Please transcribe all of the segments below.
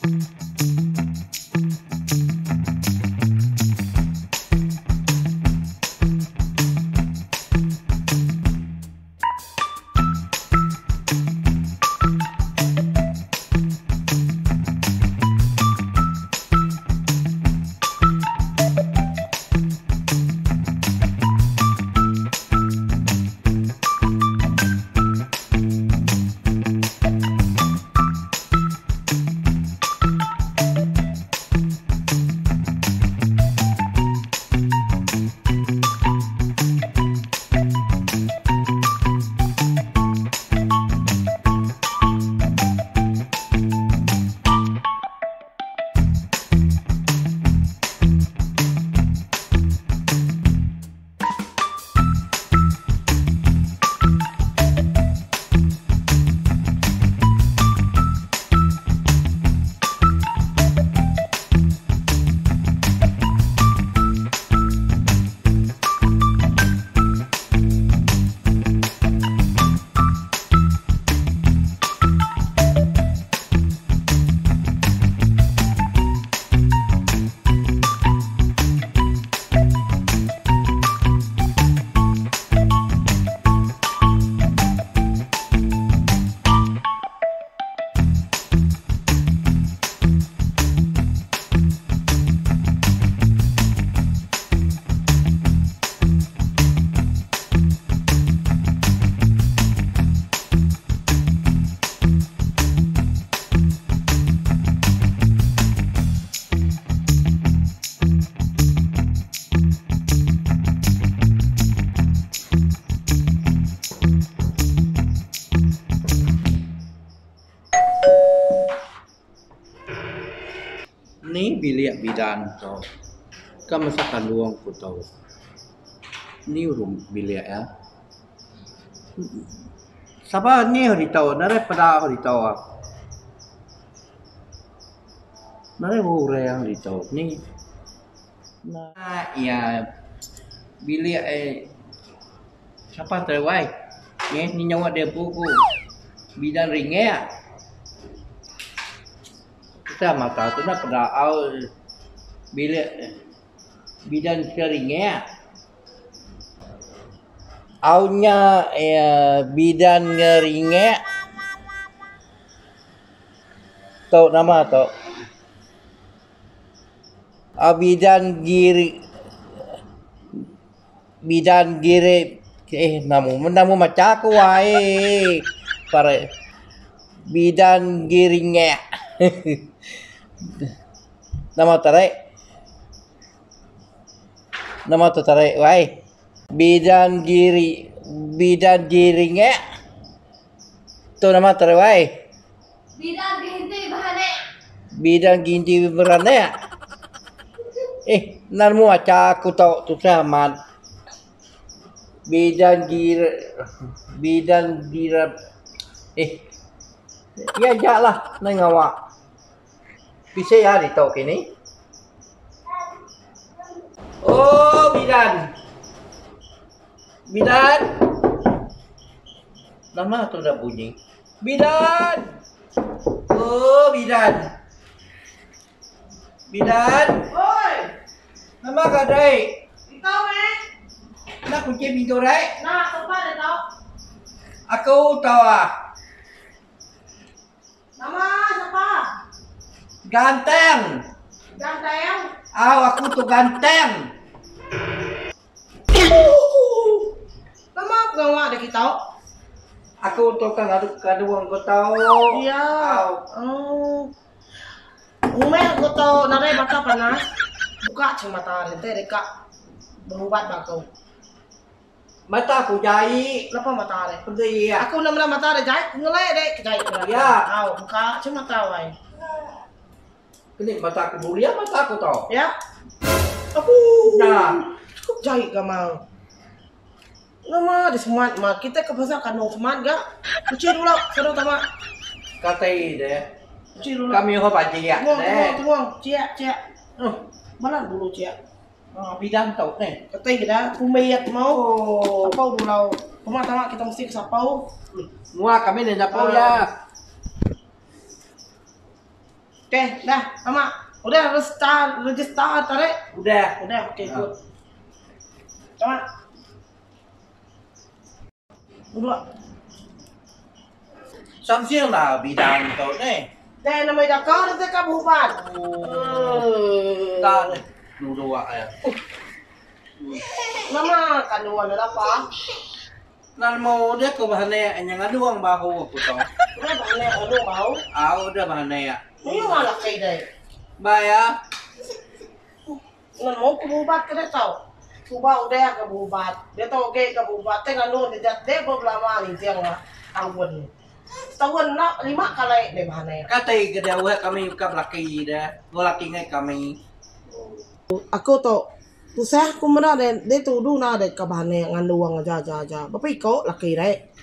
Ni bilik bidan tu ka masa kandung ku tu. Ni room bilik iya. Sapa nih ditu nadai peda ditu. Nadai orang ditu ni. Iya bilik eh sapa tu wai neh nyawa deh empu ku bidan ringek. Kita mata tu enda peda au bilik bidan seringek. Au nya iya bidan ngeringek tu nama tu au bidan giri bidan giri eh namu namu macha ku ai pare bidan giringek nama tarik nama tu tarik wai bidan giri bidan giringek tu nama tarik wai. Bidan ginti beranak. Bidan ginti beranak. Eh, enda nemu acha aku tu tusah amat. Bidan gira bidan gira eh iya aja lah nai ngawa. Bisi iya ditu kini. Oh bidan. Bidan. Nama tu dah bunyi. Bidan. Oh bidan. Bidan. Oi. Nama ka dai? Ito meh. Nak kunci pintu dai? Nak sapa deh tau. Aku tau ah. Nama sapa? Ganteng. Ganteng. Au aku tu ganteng. Nama pengawa dek kitu? Aku tu ka ngadu kadung ku tau. Iya. Oh. Umeh aku tu nadai baka panas. Buka cheng mata enti deka berubat ba aku. Mata aku jai. Lapa mata deh? Pegi iya. Aku enda meda mata deh jai. Ngelai deh ke jai. Iya. Au buka cheng mata wai. Keni mata aku bulia mata aku tu. Ya. Apu. Nya. Cukup jai gamal. Nama di semat ma kita ke pasal kandung semat ga. Kuci dulu sadu tama. Kati deh. Kuci dulu. Kami ho paji ya. Tunggu tunggu tunggu. Ciak ciak. Balan dulu ciak. Oh, bidang tau neh. Kati kita kumit mau. Oh. Sapau dulu. Kuma tama kita mesti ke sapau. Mua kami ni sapau ya. Okey, dah tama. Udah register, register tarik. Udah. Udah, okey good. Tama. Duduk. Samsing lah bidang tu ni. Deh nama ida kau dia ka berubat. Oh. Tak deh. Duduk ya. Nama kandungan dia apa? Nan mau dia ke bahane nya ngaduang bahu aku tu. Udah bahane ngadu bahu. Au udah bahane ya. Ni malah kai deh. Baya. Ngan mau ku berubat ke dia tau. Suba udah ke berubat. Dia tau ge ke berubat. Tengah nu dia dia belama ni tiang lah tahun. Setahun nak lima kali dia bahane. Kata ke dia weh kami buka laki dia. Go laki ngai kami. Aku tu tusah aku meda dia dia tudu na dia ke bahane ngandung aja aja aja. Berapa iko laki dek?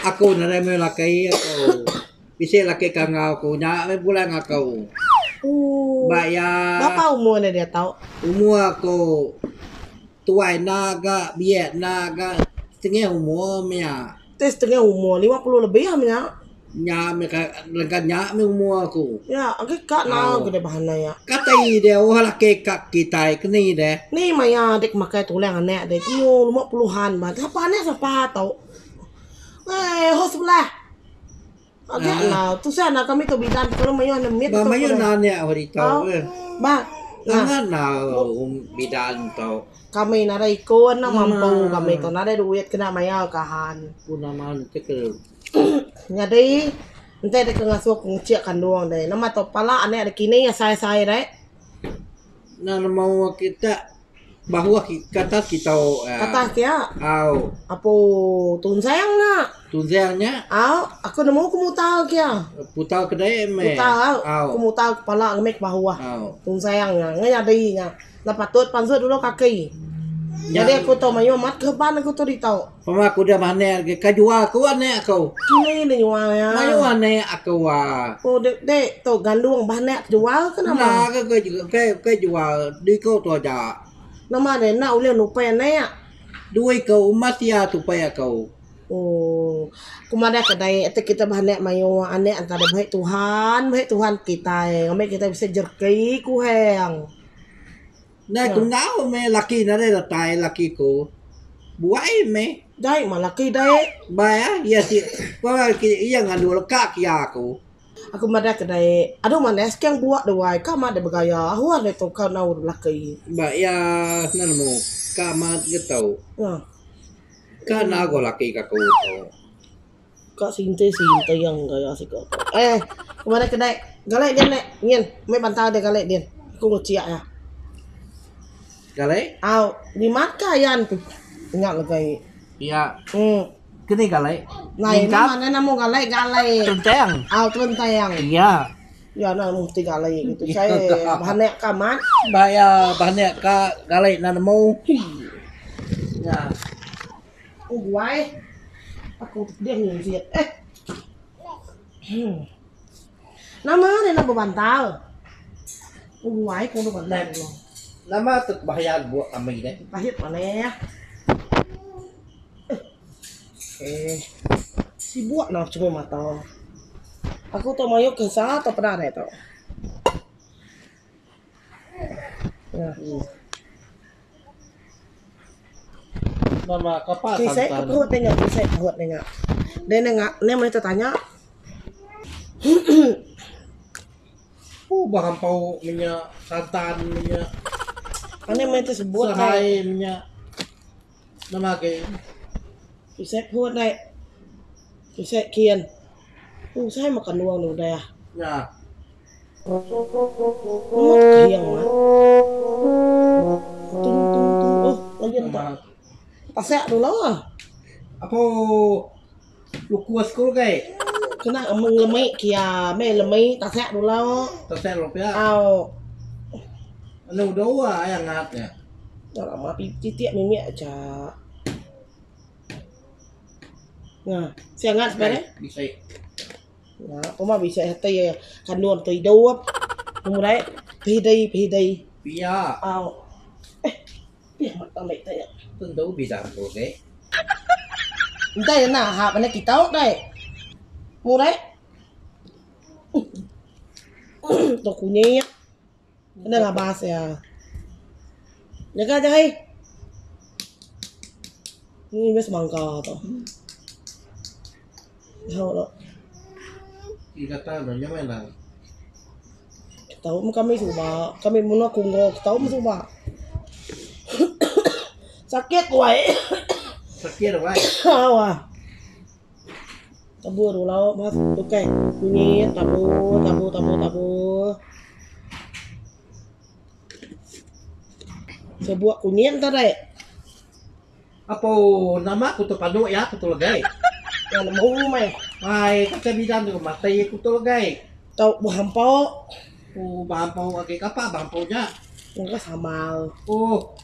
Aku nadai meh laki aku. Bisi laki ka enggau aku nya meh bulan aku. Ooh. Ba iya. Berapa umur dia dia tau? Umur aku tuai enda ga biak enda ga setengah umur meh. Ti setengah umur 50 lebih ah meh. Nya meh ka lengka nya meh umur aku. Ya agi ka nau ke deh bahan iya. Kati deh oh laki ka kitai keni deh. Ni maya dek makai tulang anak dek umur lima puluhan bah. Sapa anak sapa tau. Eh ho sebelah. Agi lah tusah nah kami tu bidan kalau mayuh anak mit Ba mayuh na anak hari tau eh. Ba Sangat na bidan tau. Kami nadai ikun na mampu kami tu nadai duit kena mayar kahan. Pun nama te ke. Nyadi enti dek ke ngasuh ku ngecik kandung deh nama tu pala anak dek kini asai-asai deh. Na nemu kita bahuh kata kita Kata kia. Au. Apo tunsang nya. Tunsang nya. Au aku nemu ku mutal kia. Putal kedai meh. Putal au. Ku mutal kepala ngemeh ke bahuh. Au. Tunsang nya ngai nyadi nya. Enda patut pansut dulu kaki. Jadi aku tu mayuh amat keban aku tu ditu. Pama aku udah manik agi ka jual aku anek aku. Kini ne nyual iya. Mayuh anek aku ah. Oh dek dek tu gandung bah anek jual ke nama? Enda ke ke ke jual dua iko tu aja. Nama deh enda ulih nupai anek. Dua iko umas iya tupai aku. Oh ku madah kedai ati kita bah anek mayuh anek antara baik Tuhan baik Tuhan kitai ngambi kitai bisi jereki ku heng. Ndai ku enggau meh laki nadai datai laki ku. Buai meh. Dai mah laki dai. Bai ah iya ti iya ngadu leka kia aku. Aku madah ke dai adu manah sekang buak duai ka amat deh begaya ahuh deh tu ka nau laki. Ba iya enda nemu ka amat ke tau. Ka nago laki ka aku tu. Ka sinti sinti yang gaya siko tu. Eh, kemana kedai? Galai din nek. Nyin, mai bantal dia galai din. Aku ngeciak ya. Galai? Au, di mata ayan tu. Ingat legai. Ya. Hmm. Kini galai? Nai, nama mana namu galai galai. Telentang. Au, telentang. Ya. Ya nah mesti galai gitu. Saya bahanek kamat. Bahaya bahanek ka galai na nemu. Ya. Oh, guai. Aku dia ngunjit. Eh. Nama dia nak berbantal. Oh, guai ku nak bantal. Nama tu bahaya buat kami deh. Pahit mana ya? Eh. Sibuk nak cuma mata. Aku tu mayu ke sa atau pernah deh tu. Ya. Nama kapa Kisai santan. perut dia nya, kisai perut dia nya. Dia nengak, dia mesti tanya. Oh, bahampau minyak santan minyak. Ane mesti sebut Sehai minyak. Nama ke? Kisai perut dia. Kisai kian. Oh, saya makan luang tu dah. Ya. Nama kiang mah. Tung tung tung. Oh, lagi entah. Pasek dulu lah. Apa luku school ke? Kena mengelemai kia, me lemai tasek dulu. Tasek dulu pia. Au. Anu dua yang ngatnya. Dah lama titik mimik aja. Nah, saya ngat sebenarnya. Bisa. Nah, puma bisa hati ya kandung tu hidup. Mulai pidai pidai. Pia. Au. Eh, pia mata mek tak ya. Tentu bisa tu ke. Entah ya nak hap mana kita dai. Mulai. Tau kunyit. Kena ngabas iya. Jaga jai. Ni bes mangga tu. Tau tu. Kata nya meh nang. Tau meh kami suba. Kami menua Kunggo tau meh suba. Sakit wai. Sakit wai. Au ah. Tabur ulau mas ukai kunyit tabur tabur tabur tabur. Sebuk kunyit tadi. Apo nama ku tu panu iya ku tu legai. Ya nemu meh. Ai kata bidan tu mati ku tu legai. Tau behampau. Oh behampau agi kapa behampau nya. Ngaga sambal. Oh.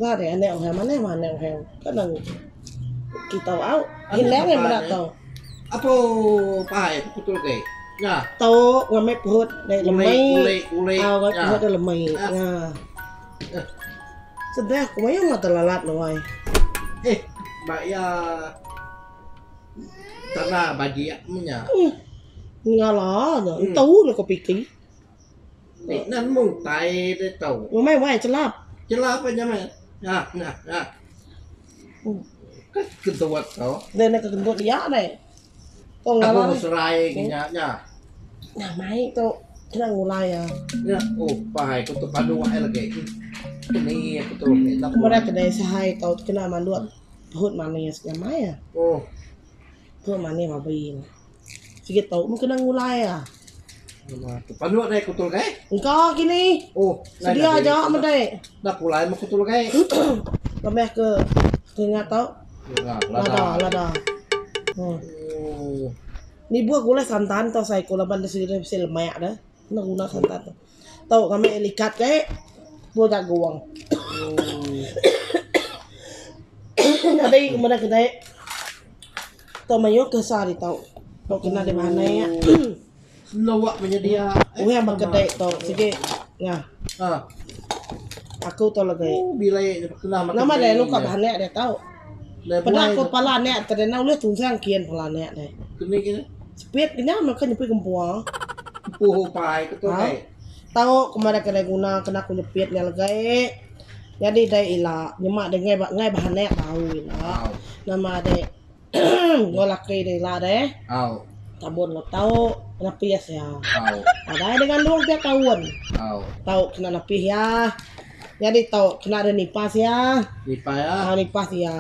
Ba deh anek orang manah mah anek orang kan kita au hilang eh meda tau. Apo pai ku tu legai. Nya. Tau ngamai perut dai lemai. Au ngamai perut dai lemai. Nya. Sedih aku mayuh mata lalat nuai. Eh, ba iya tanah bajik menya. Ngala nya. Entu ne ko piti. Ni nan mung tai deh tau. Umai wai chelap. Chelap aja meh. Nah, nah, nah. Ke kentut tau. Deh ne ke kentut dia deh. Tong ngalan. Aku serai ke nya nya. Nah mai tu kena ngulai ya. Nya oh pai ku tu padu ai lagi. Keni aku tu ni tak. Meda kedai sehai tau kena manduk perut manis nya mai ya. Oh. Perut manis babi. Sigi tau mun kena ngulai ya. Padu dai ku tu kai. Engka kini. Oh, sedia aja medai. Dah pulai meh ku tu kai. Pemeh ke ingat tau. Lada, lada. Oh. Ni buah gulai santan tau sai ko laban deh bisi lemak deh. Kena guna santan tu. Tau kami likat kai buah jagung. Jadi meda kedai tau mayuh ke sa ditu. Tau kena di manai. Lawak menyedia. Orang ba kedai tu sigi ngah. Ha. Aku tu lagi. Oh, bila kena makan. Nama dia luka bahanek dia tau. Peda aku pala anek tadi na ulih tunsang kian pala anek deh. Kini kini. Sepit kenya maka nyepit gempua. Puh pai ke tu kai. Tau kemada kedai guna kena aku nyepit nya legai. Jadi dai ila nyema deh ngai ngai bahanek bau ila. Nama deh Enggau laki deh ila deh. Au. Tabun lo tau napis iya. Au. Nadai deh ngandung tiap taun. Au. Tau kena napis iya. Nyadi tau kena deh nipas iya. Nipas iya. Au nipas iya.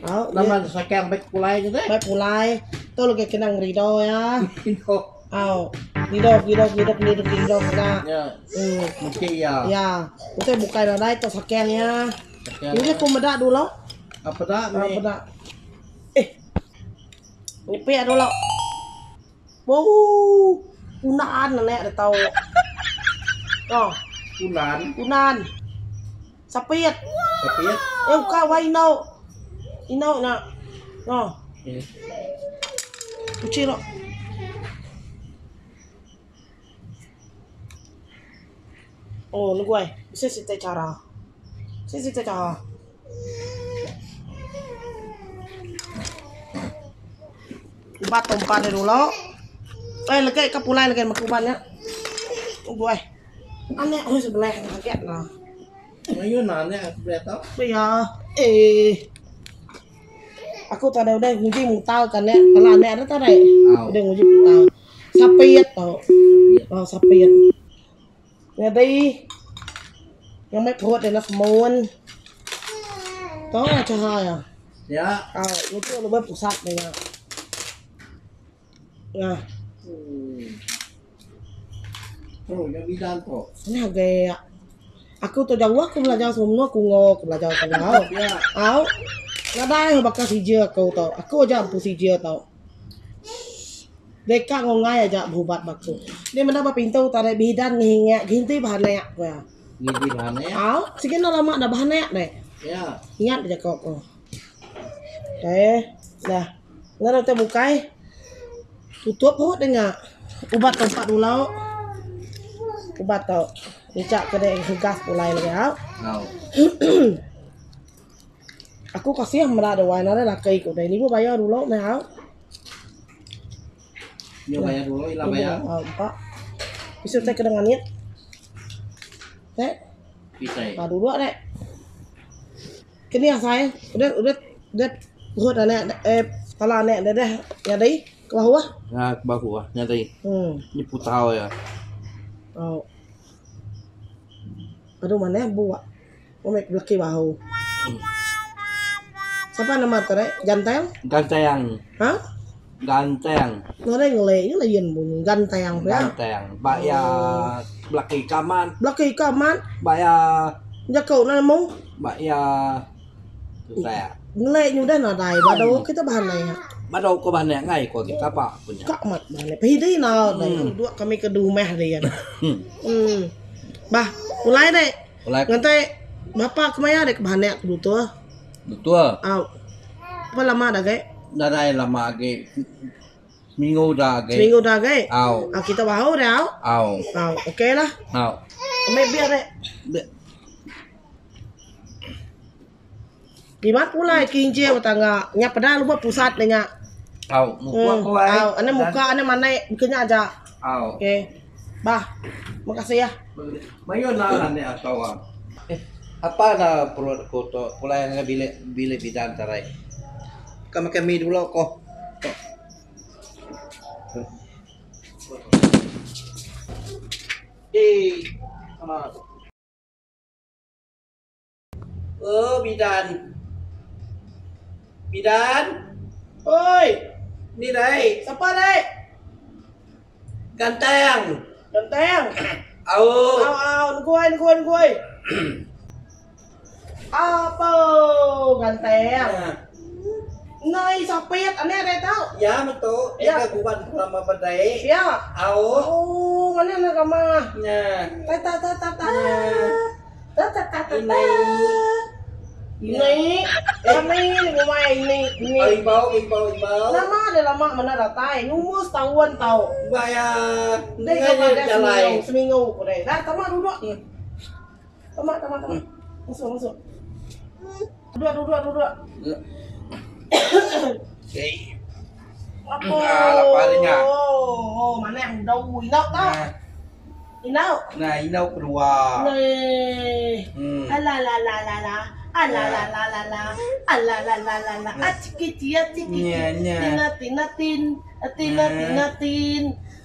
Au. Nama sakang baik pulai ke deh. Baik pulai. Tu lagi kena ngerido iya. Ngerido. Au. Ngerido ngerido ngerido ngerido ngerido kena. Ya. Mungkin iya. Ya. Utai bukai nadai tau sakang iya. Sakang. Udah ku meda dulu. Apa da meh. Apa da. Eh. Nyepik dulu. Wow. Unan nenek dia tau. Oh. Unan. Unan. Sapit. Sapit. Eh buka wai inau. Inau nak. Oh. Eh. Kucing lo. Oh, nunggu ai. Bisa siti cara. Bisa siti cara. Ubat tumpat dia dulu. Eh, legai ka pulai legai maku ubat nya. Nunggu ai. Anek oi sebelah kaget lah. Mayuh na anek sebelah tau. Ya. Eh. Aku tak ada udah nguji mutal kan nek. Kalau anek ada tak ada. Udah nguji mutal. Sapit tau. Oh, sapit. Nyadi yang mai perut dia semun. Tau lah cahaya. Ya. Ah, lucu lebih pusat dia. Nah. Oh, yang bidan tu. Nah, gaya. Aku tu jauh aku belajar semua aku ngok belajar semua. Ya. Au. Nadai bakal sijil aku tau. Aku aja empu sijil tau. Deka ngongai aja berubat baku. Dia meda ba pintu tarik bidan ngingat ginti bahanek ku iya. Ginti bahanek. Au, sigi enda lama dah bahanek deh. Ya. Ingat jaku ku. Okey, dah. Enda utai bukai. Tutup put deh nya. Ubat tempat dulu. Ubat tu. Ngichak ke deh gas pulai lagi au. Au. Aku kasih meda deh wai nadai laki ku deh. Nibuh bayar dulu meh au. Nyu bayar dulu ila bayar. Oh, empa. Bisi utai kena nganit. Dek. Bisi. Ba dulu dek. Kini asai udah udah udah perut anak eh pala anak deh deh nyadi ke bahu ah. Ha ke bahu ah nyadi. Hmm. Ni putau iya. Oh. Aduh manah buak. Wong mek belaki bahu. Sapa nama tu deh? Ganteng? Ganteng. Ha? Ganteng. Nadai ngeli nya lain bunyi ganteng pia. Ganteng. Ba iya belaki ka amat. Belaki ka amat. Ba iya jaku ne nemu. Ba iya susah. Ngeli nyudah nadai badu kita bahanai. Badu ko bahanai ngai ko kita pa ku nya. Ka amat bahanai. Pehidi na dai duduk kami ke rumah dian. Hmm. Bah pulai deh. Pulai. Ngantai bapa kemaya deh ke bahanai ku dutur. Betul. Au. Berapa lama dah agi? Nadai lama agi. Seminggu dah agi. Seminggu dah agi? Au. Au kita bahu dah au. Au. Au, okey lah. Au. Ambil biar dek. Biar. Bimat pulai kinjil betangga. Nya peda luba pusat nya. Au, muka ko ai. Au, ane muka ane manai bukan nya aja. Au. Okey. Bah. Terima kasih ya. Mayuh na ane atau ah. Eh, apa na perut aku tu pulai ngagai bilik bilik bidan tarai. Ka makai mi dulu ko. Tok. Eh, ah. Oh, bidan. Bidan. Oi. Ni dai. Sapa dai? Ganteng. Ganteng. Au. Au au nengkuai nengkuai nengkuai. Apo ganteng. Nai sapit ane dai tau. Ya betul. Ya. Eka guban lama badai. Ya. Au. Oh, mana nak kamah? Nya. Ta ta ta ta ta. Ta ta ta ta ta. Ini. Ini. Ini ni ngumai ini. Ini. Oh, ibau ibau ibau. Nama dia lama mana datai. Umur setahun tau. Bayar. Dek Dengan kau dah jalai. seminggu, seminggu ko dek. Dah tamak duduk. Tamak tamak tamak. Masuk masuk. Duduk duduk duduk. Okay. Apa? Ah, lapar dia nya. Oh, mana yang udah inau tau. Nah, Inau. nah inau kedua. Nih. Hmm. Ala la la la la. Ala la la la la. Ala la la la la. Aciki cia ciki. Nya, nya. Tina tina tin. Tina Hmm. tina tin.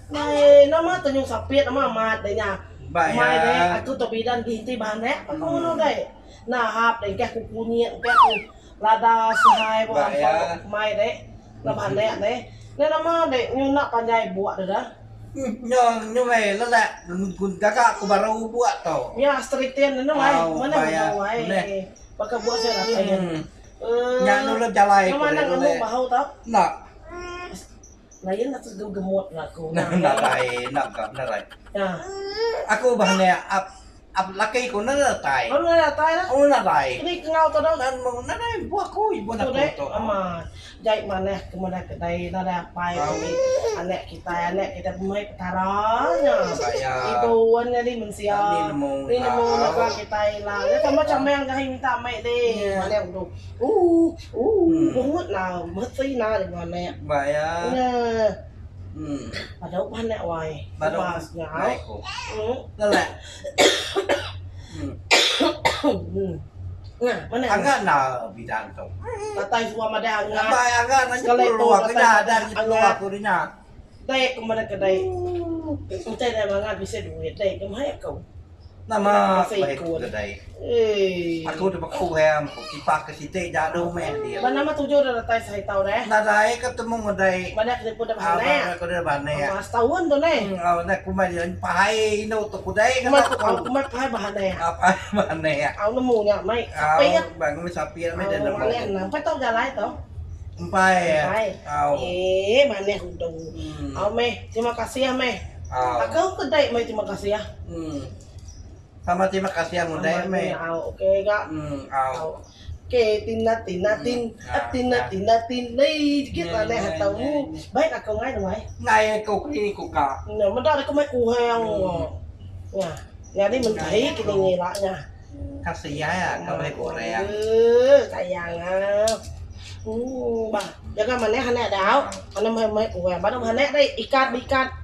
Nah, nama tu nyung sapit nama amat deh nya. Ba Mai deh, ya. aku tu bidan ginti bahan deh. Aku ngono deh. Nah, hap deh kah ku kunyit kah ku lada sehai bu Ba hampa ya. mai deh. Nah bahan deh deh. Nah nama deh nyung nak panjai buat deh dah. Nyo nyo mai lelak kun kakak aku baru buat tau. Ya stritin ni mai. Au, Mana ba ya. mau ai. Neh. Baka buat saya lah saya. Hmm. Eh. Nya nulun jalai Yang ko mana deh ngamuk nulun. bahu tau? Nak. Lain lah terus gemut lah aku. Nak nak rai, nak ka nak rai. Ya. Aku bahan ap ap laki ko na tai. Baru nak tai lah. Oh na rai. Ini kengau tu dah. Nan mo na rai buat aku ibu Tu nak deh. tu. Ama. Jai mana ke mana kedai dah ada apa Au. kami anak kita anak kita pemai petaranya. Saya. Ibu wan jadi mensia. Ni nemu. Ni nemu Au. nak kita lah. Dia sama macam yang kami minta mai deh. Ya. Mana yang tu. Bungut lah, mesti lah dengan anak. Ba ya. Ya. Hmm. Padahal panak wai. Baru. Pasnya. Baik ko. Hmm. Lelak. Hmm. Nah, mana? Angat na bidan tu. Tatai suam ada angat. Apa angat nak Sekali tu perlu aku tatai dah ada angat. perlu aku nya. Dai ke mana kedai. Utai dah mangat bisa duit dai ke mana kau. Nama Masih baik ikut. kedai. Eh. Aku tu beku hem, aku kipak ke situ jatuh meh dia. Mana nama tujuh dah datai saya tahu dah. Nadai ketemu ngedai. Mana kedai pun dah Abang mana. aku dah bane. Mas tahun tu ni. Aw nak kumai dia pahai no tu kudai kan Kumai aku. kumai pahai bahane. Apa bane ya. Au nemu nya mai. Aw Sapi ya. bang mi sapi mi dan Au mana nak pai tau jalai tau. Empai. Empai. Aw. Eh, mana hudung. Au meh, terima kasih ya meh. Aw. Aku kedai meh terima kasih ya. Sama terima kasih yang udah meh. Au, okey kak. Aw. Au. Okey, tina tina tin, Ah, tina ah. tina tin ni kita Ni, ni ni, hatau. ni. Baik aku ngai ngai. Ngai aku kini ku ka. Nah, mendak aku mai kuhang. Ya. Jadi menteri kini ngelaknya. Kasih ya, kau mai goreng. Eh, sayang ah. Bah. Jaga manah anak dau. Anang meh meh kuang. Badu anak deh ikat bikat.